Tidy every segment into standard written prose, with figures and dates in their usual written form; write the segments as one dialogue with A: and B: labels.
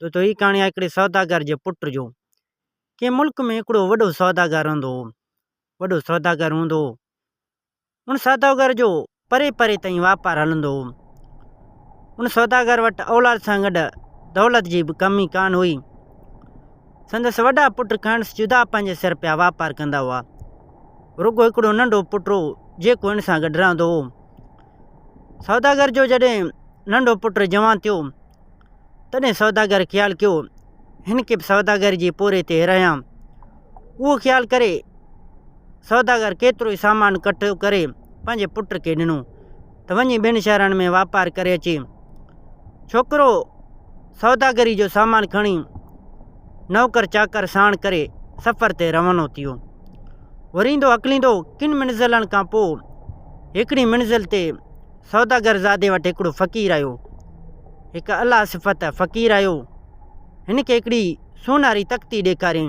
A: دوستو هي ڪهاڻي آهي هڪڙي سوداگر جي پٽ جو. ڪنهن ملڪ ۾ هڪڙو وڏو سوداگر رهندو هو. وڏو سوداگر هوندو هو. ان سوداگر جو پري پري تائين واپار هلندو هو. ان سوداگر وٽ اولاد سان گڏ دولت جي به ڪمي ڪانه هئي. سندس وڏا پٽ کانئس جدا پنهنجي سر پيا واپار ڪندا هئا. رڳو هڪڙو ننڍو پٽ هو جيڪو هن سان گڏ رهندو هو. سوداگر جو جڏهن ننڍو پٽ جوان ٿيو، تڏهن سوداگر خيال ڪيو، هن کي به سوداگر جي پورهيي تي هيرايان. اهو خيال ڪري سوداگر ڪيترو ئي سامان ڪٺو ڪري پنهنجي پٽ کي ڏنو ته وڃي ٻين شهرن ۾ واپار ڪري اچي. ڇوڪرو سوداگري جو سامان کڻي نوڪر چاڪر ساڻ ڪري سفر تي روانو ٿيو. وريندو هڪليندو ڪن منزلن کان پوء هڪڙي منزل تي سوداگر زادي وٽ هڪڙو فقير آيو. هڪ الله صفت فقير آيو. هن کي هڪڙي سونهاري تختي ڏيکاريائين.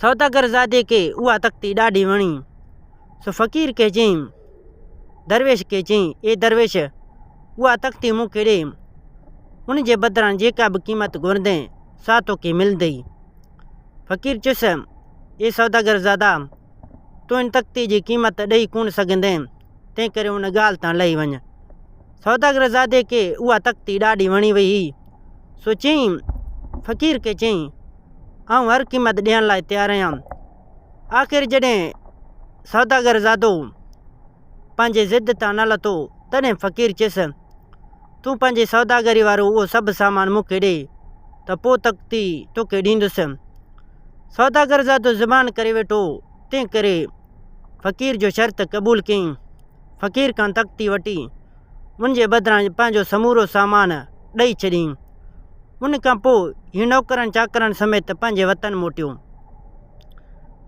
A: سوداگر زادي کي اها تختي ڏاڍي وڻي. سو فقير کي چيائين، درويش کي چيائين، اي درويش! اها تختي مون کي ڏي. ان جي بدران جيڪا به قيمت گهرندين، سا توکي ملندي. فقير چيس، اي سوداگر زادا! تون ان تختي جي قيمت ڏئي ڪونه سگهندين، تنهنڪري ان ڳالهه تان لهي وڃ. سوداگر زادي کي اها تختي ڏاڍي وڻي وئي هئي، سو چيائين، فقير کي چيائين، آئون هر قيمت ڏيڻ لاء تيار آهيان. آخر جڏهن سوداگر زادو پنهنجي ضد تان نه لٿو، تڏهن فقير چيس، تون پنهنجي سوداگري وارو اهو سڀ سامان مون کي ڏي ته پوء تختي توکي ڏيندس. سوداگر زادو زبان ڪري ويٺو، تنهن ڪري فقير جو شرط قبول ڪيائين. فقير کان تختي وٺي، ان جي بدران پنهنجو سمورو سامان ڏئي ڇڏيائين. ان کان پوء هي نوڪرن چاڪرن سميت پنهنجي وطن موٽيو.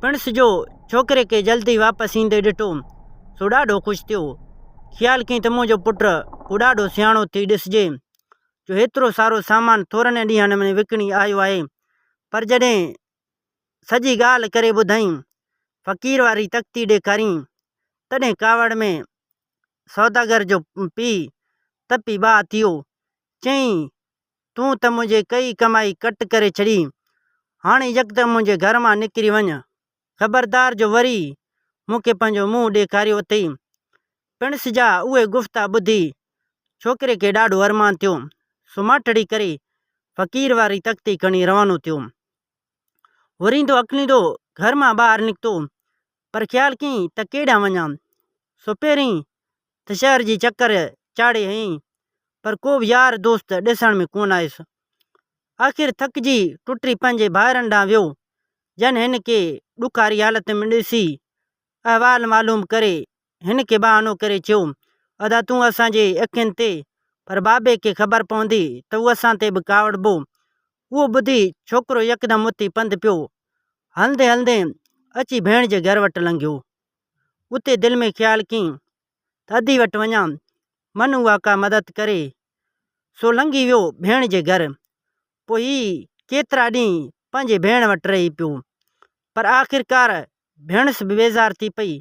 A: پڻس جو ڇوڪري کي جلدي واپس ايندي ڏٺو، سو ڏاڍو خوش ٿيو. خيال ڪيائين ته منهنجو پٽ ڪو ڏاڍو سياڻو ٿي ڏسجي، جو هيترو سارو سامان ٿورن ئي ڏينهن ۾ وڪڻي آيو آهي. پر جڏهن سڄي ڳالهه ڪري ٻڌائين، فقير واري تختي ڏيکاريائين، تڏهن ڪاوڙ ۾ سوداگر جو پيء تپي باهه ٿيو. چيائين، تون ته منهنجي ڪئي ڪمائي ڪٽ ڪري ڇڏي، هاڻي يڪدم منهنجي گهر مان نڪري وڃ. خبردار جو وري مون کي پنهنجو منهن ڏيکاريو اٿئي. پڻس جا اهي گفتا ٻڌي ڇوڪري کي ڏاڍو ارمان ٿيو، سو ماٺڙي ڪري فقير واري تختي کڻي روانو ٿيو. وريندو اڪليندو گهر مان ٻاهر نڪتو، پر خيال ڪيائين ته ڪيڏانهن وڃان؟ سو پهرين ته شهر جي چڪر چاڙهي هنئين، پر ڪو به يار دوست ڏسڻ ۾ ڪونه آيس. آخر ٿڪجي ٽٽي پنهنجي ڀائرن ڏانهن ويو، جن هن کي ڏکاري حالت ۾ ڏسي احوال معلوم ڪري هن کي بهانو ڪري چيو، ادا تون اسان جي اکين تي، پر بابي کي خبر پوندي ته هو اسان تي به ڪاوڙبو. اهو ٻڌي ڇوڪرو يڪدم اٿي پنڌ پيو. هلندي هلندي اچي ڀيڻ جي گهر وٽ لنگهيو. اتي دل ۾ خيال ڪيائين ته ادي وٽ وڃان، من اها ڪا مدد ڪري. سو لنگهي ويو ڀيڻ جي گهر. پوء هي ڪيترا ڏينهن پنهنجي ڀيڻ وٽ رهي پيو. پر آخرڪار ڀيڻس به بيزار ٿي پئي.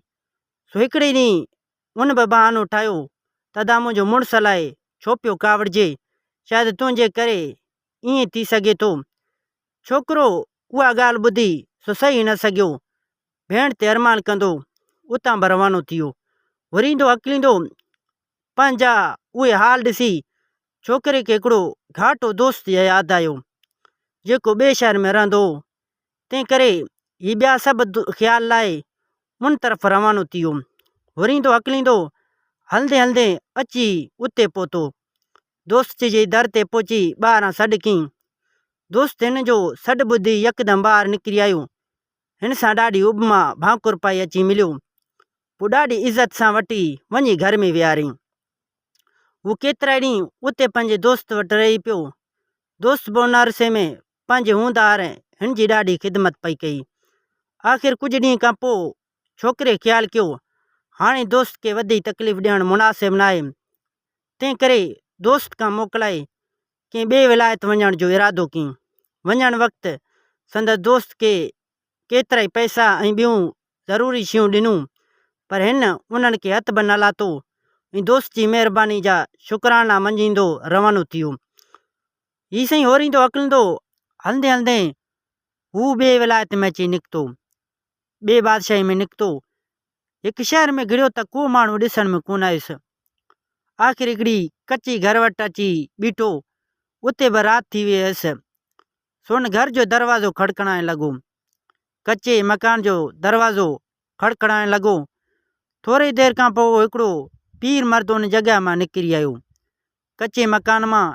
A: سو هڪڙي ڏينهن ان به بهانو ٺاهيو ته ادا منهنجو مڙس الائي ڇو پيو ڪاوڙجي، شايد تنهنجي ڪري ائين ٿي سگهي ٿو. ڇوڪرو اها ڳالهه ٻڌي سو سهي نه سگهيو. ڀيڻ تي ارمان ڪندو اتان به روانو ٿي ويو. وريندو هڪليندو پنهنجا اهي حال ڏسي ڇوڪري کي هڪڙو گهاٽو دوست ياد آيو، جيڪو ٻئي شهر ۾ رهندو هو. تنهن ڪري هي ٻيا سڀ خيال لاهي ان طرف روانو ٿي ويو. وريندو هڪليندو هلندي هلندي اچي اتي پهتو. دوست جي در تي پهچي ٻاهران سڏ ڪيائين. دوست هن جو سڏ ٻڌي يڪدم ٻاهر نڪري آيو. هن سان ڏاڍي اٻ مان ڀانڪر پائي اچي مليو. پوء ڏاڍي عزت سان وٺي وڃي گهر ۾ ويهاريائين. هو ڪيترائي ڏينهن اتي پنهنجي دوست وٽ رهي پيو. دوست به ان عرصي ۾ پنهنجي هوند آهر هن جي ڏاڍي خدمت پئي ڪئي. آخر ڪجهه ڏينهن کان پوء ڇوڪري خيال ڪيو، هاڻي دوست کي وڌيڪ تڪليف ڏيڻ مناسب ناهي. تنهن ڪري دوست کان موڪلائي ڪنهن ٻئي ولايت وڃڻ جو ارادو ڪيائين. وڃڻ وقت سندس دوست کي ڪيترائي پئسا ۽ ٻيون ضروري شيون ڏنون، پر هن انهن کي هٿ به نه لاتو ۽ دوست جي مهرباني جا شڪرانا مڃيندو روانو ٿي ويو. هي سائين هوريندو هڪلندو هلندي هلندي هو ٻي ولايت ۾ اچي نڪتو. ٻي بادشاهي ۾ نڪتو. هڪ شهر ۾ گهڙيو ته ڪو ماڻهو ڏسڻ ۾ ڪونه آيس. آخر هڪڙي ڪچي گهر وٽ اچي بيٺو. اتي به رات ٿي وئي هيس. سو ان گهر جو دروازو کڙکڙائڻ لڳو. ڪچي مڪان جو دروازو کڙکڙائڻ لڳو. ٿوري دير کان پوء هڪڙو پير مرد ان جڳهه مان نڪري آيو. ڪچي مڪان مان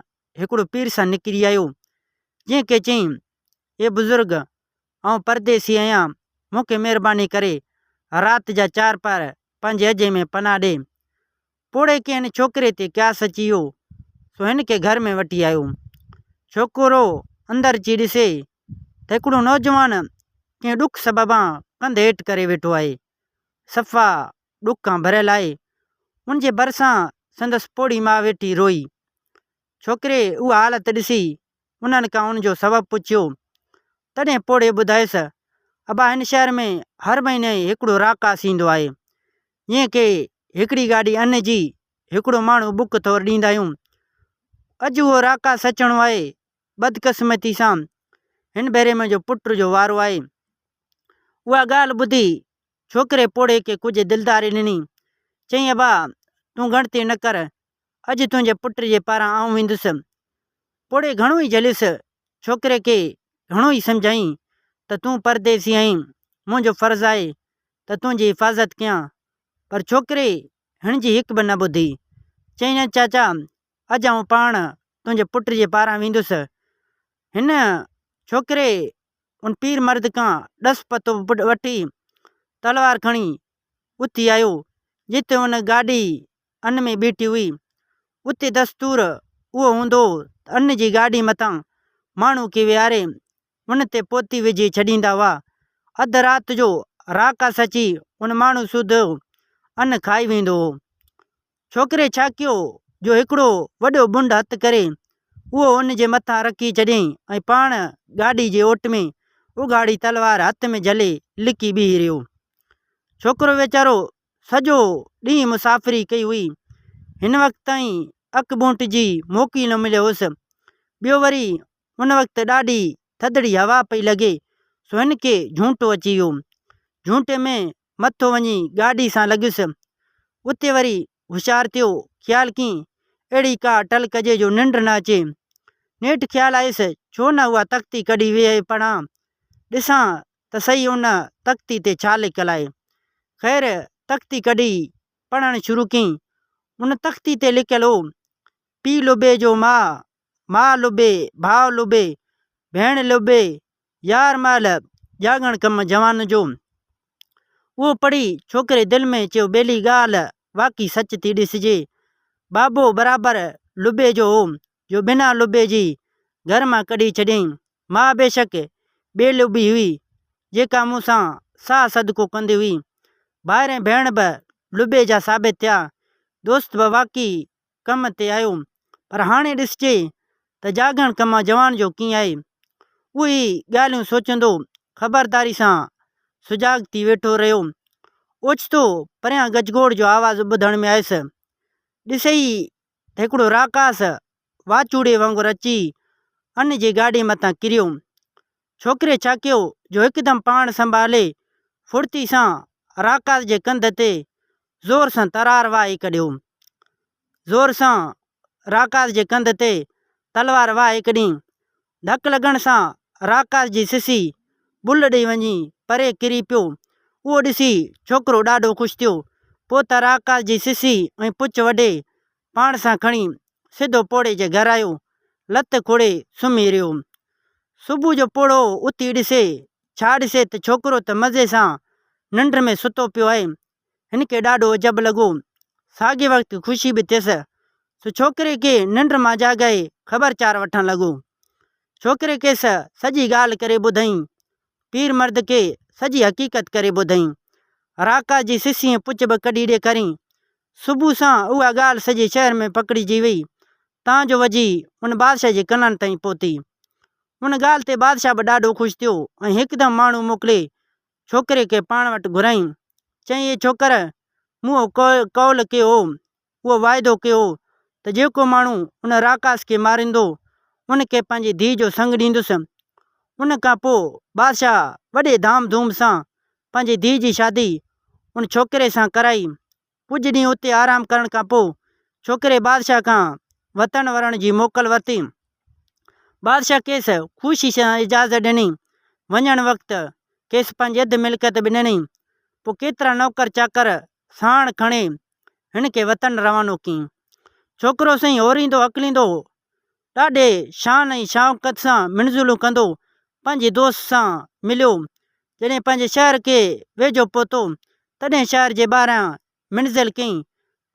A: هڪڙو پير سان نڪري آيو، جنهن کي چيائين، اي بزرگ! آئون پرديسي آهيان، مون کي مهرباني ڪري رات جا چار پهر پنهنجي اجهي ۾ پناهه ڏي. پوڙهي کي هن ڇوڪري تي قياس اچي ويو، سو هن کي گهر ۾ وٺي آيو. ڇوڪرو اندر اچي ڏسي ته هڪڙو نوجوان ڪنهن ڏک سببان ڪنڌ هيٺ ڪري ويٺو آهي. صفا ڏک کان ڀريل آهي. ان جي ڀرسان سندس پوڙهي ماء ويٺي روئي. ڇوڪري اها حالت ڏسي انهن کان ان جو سبب پڇيو. تڏهن پوڙهي ٻڌايس، ابا هن شهر ۾ هر مهيني هڪڙو راڪاس ايندو آهي، جنهن کي هڪڙي گاڏي ان جي هڪڙو ماڻهو ٻڪ طور ڏيندا آهيون. اڄ اهو راڪاس اچڻو آهي، بدقسمتي سان هن ڀيري منهنجو پٽ جو وارو آهي. اها ڳالهه ٻڌي ڇوڪري پوڙهي کي ڪجهه دلداري ڏني. چيائين، ابا تون ڳڻتي نه ڪر، اڄ تنهنجي پٽ جي پاران آئون ويندس. پوڙهي گهڻو ئي جهليس، ڇوڪري کي گهڻو ئي سمجهايائين ته تون پرديسي آهين، منهنجو فرض آهي ته تنهنجي حفاظت ڪيان. پر ڇوڪري هن جي هڪ به نه ٻڌي. چيائين، نه چاچا، اڄ آئون پاڻ تنهنجي پٽ جي پاران ويندس. هن ڇوڪري ان پير مرد کان ڏس پتو وٺي تلوار کڻي اٿي آيو، جتي ان گاڏي ان ۾ بيٺي هئي. اتي دستور اهو هوندو هو ته ان جي گاڏي مٿان ماڻهو کي ويهاري ان تي پوتي وجهي ڇڏيندا هئا. اڌ رات جو راڪاس اچي ان ماڻهو سوڌو ان کائي ويندو هو. ڇوڪري ڇا ڪيو جو هڪڙو وڏو بنڊ هٿ ڪري اهو ان جي مٿان رکي ڇڏيائين ۽ پاڻ گاڏي جي اوٽ ۾ اگهاڙي تلوار هٿ ۾ جهلي لڪي بيهي رهيو. ڇوڪرو ويچارو سڄو ڏينهن مسافري ڪئي هئي. هن وقت تائين اک ٻونٽ جي موقعي نه مليو هوس. ٻيو وري ان وقت ڏاڍي ٿڌڙي هوا پئي لڳي سو هن کي جهونٽو اچي ويو. جهونٽي ۾ مٿو وڃي گاڏي سان لڳس. اتي وري هوشيار ٿيو، خيال ڪيائين اهڙي ڪا اٽل ڪجي جو ننڊ نه اچي. نيٺ خيال آيس ڇو نه اها تختي ڪڍي ويهي پڙهان، ڏسان ته سهي ان تختي تي ڇا لکيل آهي. خير تختي ڪڍي پڙهڻ شروع ڪيائين. ان تختي تي لکيل هو، پيء لبي جو ماء، ماء لبي، ڀاء لبي، ڀيڻ لبي، يار مهل ڄاڳڻ ڪم جوان جو. اهو پڙهي ڇوڪري دل ۾ چيو ٻيلي ڳالهه واقعي سچ ٿي ڏسجي. بابو برابر لبي جو هو جو بنا لبي جي گهر مان ڪڍي ڇڏيائين. ماء بيشڪ بي لبي هئي جيڪا مون سان ساهه صدقو ڪندي هئي. ڀائر ۽ ڀيڻ به لبي جا ثابت ٿيا. دوست به واقعي ڪم تي آيو پر هاڻي ڏسجي ته جاڳڻ ڪم جوان جو ڪيئن آهي. اهي ڳالهيون سوچيندو خبرداري سان سجاڳ ٿي ويٺو رهيو. اوچتو پريان گجگوڙ جو آواز ٻڌڻ ۾ آيس. ڏسي ئي ته هڪڙو راڪاس واچوڙي وانگر اچي ان جي گاڏي مٿان ڪريو. ڇوڪري ڇا ڪيو جو هڪدم پاڻ سنڀالي ڦڙتي سان راڪاس جي ڪنڌ تي زور سان ترار واهي ڪڍيو. زور سان راڪاس جي ڪنڌ تي تلوار واهي ڪڍين. ڌڪ لڳڻ سان راڪاس جي سسي ٻل ڏئي وڃي پري ڪري پيو. اهو ڏسي ڇوڪرو ڏاڍو خوش ٿيو. پوء ته راڪاس جي سسي ۽ پڇ وڍي پاڻ سان کڻي سڌو پوڙهي جي گهر آيو. لت کوڙي سمهي رهيو. صبح جو پوڙهو اٿي ڏسي، ڇا ڏسي ته ڇوڪرو ته مزي سان ننڊ ۾ ستو پيو آهي. هن کي ڏاڍو عجب لڳو. ساڳئي وقت خوشي به ٿيس. سو ڇوڪري کي ننڊ مان جاڳائي خبر چار وٺڻ لڳو. ڇوڪري کيس سڄي ڳالهه ڪري ٻڌائين. پير مرد کي سڄي حقيقت ڪري ٻڌائين. راڪاس جي سسي ۽ پڇ به ڪڍي ڏيکاريائين. صبح سان اها ڳالهه سڄي شهر ۾ پکڙجي وئي. تان جو وڃي ان بادشاهه جي ڪنن تائين پهتي. ان ڳالهه تي بادشاهه به ڏاڍو خوش ٿيو ۽ هڪدم ماڻهو موڪلي ڇوڪري کي پاڻ وٽ گهرايائين. چيائين، اي ڇوڪر! مون اهو قول ڪيو هو، اهو واعدو ڪيو هو ته جيڪو ماڻهو ان راڪاس کي ماريندو، ان کي پنهنجي ڌيء جو سڱ ڏيندس. ان کان پوء بادشاهه وڏي ڌام ڌوم سان پنهنجي ڌيء جي شادي ان ڇوڪري سان ڪرائي. ڪجهه ڏينهن اتي آرام ڪرڻ کان پوء ڇوڪري بادشاهه کان وطن ورڻ جي موڪل ورتي. بادشاهه کيس خوشي سان اجازت ڏني. وڃڻ وقت کيس پنهنجي اڌ ملڪيت به ڏني. پوء ڪيترا نوڪر چاڪر ساڻ کڻي هن کي وطن روانو ڪيائين. ڇوڪرو سائين هوريندو هڪليندو ڏاڍي شان ۽ شوڪت سان منزلون ڪندو پنهنجي دوست سان مليو. جڏهن پنهنجي شهر کي ويجهو پهتو، تڏهن شهر جي ٻاهران منزل ڪيائين.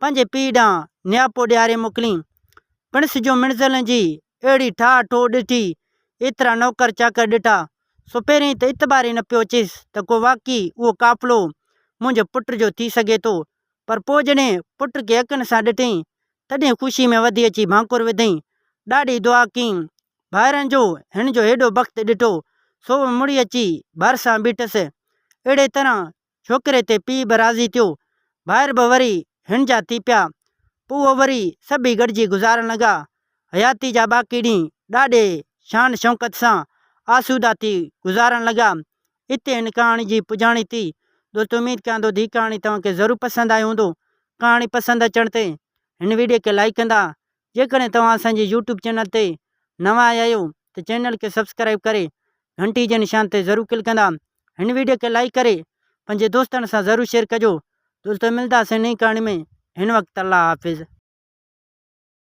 A: پنهنجي پيء ڏانهن نياپو ڏياري موڪليائين. پڻس جو منزلن جي اهڙي ٺاهه ٺوهه ڏٺي، ايترا نوڪر چاڪر ڏٺا، سو پهرين ته اعتبار ئي نه پيو اچيس ته ڪو واقعي اهو قافلو منهنجي پٽ جو ٿي سگهي ٿو، پر پوء جڏهن پٽ کي اکين سان ڏٺائين، تڏهن خوشي ۾ وڌي اچي ڀانڪر وڌائين. ڏاڍي دعا ڪيائين. ڀائرن جو هن جو هيڏو بخت ڏٺو، سو به مڙي اچي ڀرسان بيٺس. اهڙي طرح ڇوڪري تي پيء به راضي ٿيو. ڀائر به وري هن جا ٿي پيا. پوء اهو وري سڀئي گڏجي گذارڻ لڳا. حياتي جا باقي ڏينهن ڏاڍي شان شوڪت سان آسودا ٿي گذارڻ لڳا. اتي هن ڪهاڻي جي پڄاڻي ٿي. دوستو اميد ڪيان ٿو ته هي ڪهاڻي توهان کي ضرور پسند آئي هوندو. ڪهاڻي پسند اچڻ تي هن ويڊيو کي لائيڪ ڪندا. جيڪڏهن توهان اسان جي يوٽيوب چينل تي نوان آيا آهيو ته چينل کي سبسڪرائيب ڪري گهنٽي جي نشان تي ضرور ڪلڪ ڪندا. هن ويڊيو کي لائيڪ ڪري پنهنجي دوستن سان ضرور شيئر ڪجو. دوستو ملداسين نئين ڪهاڻي ۾ هن وقت الله حافظ.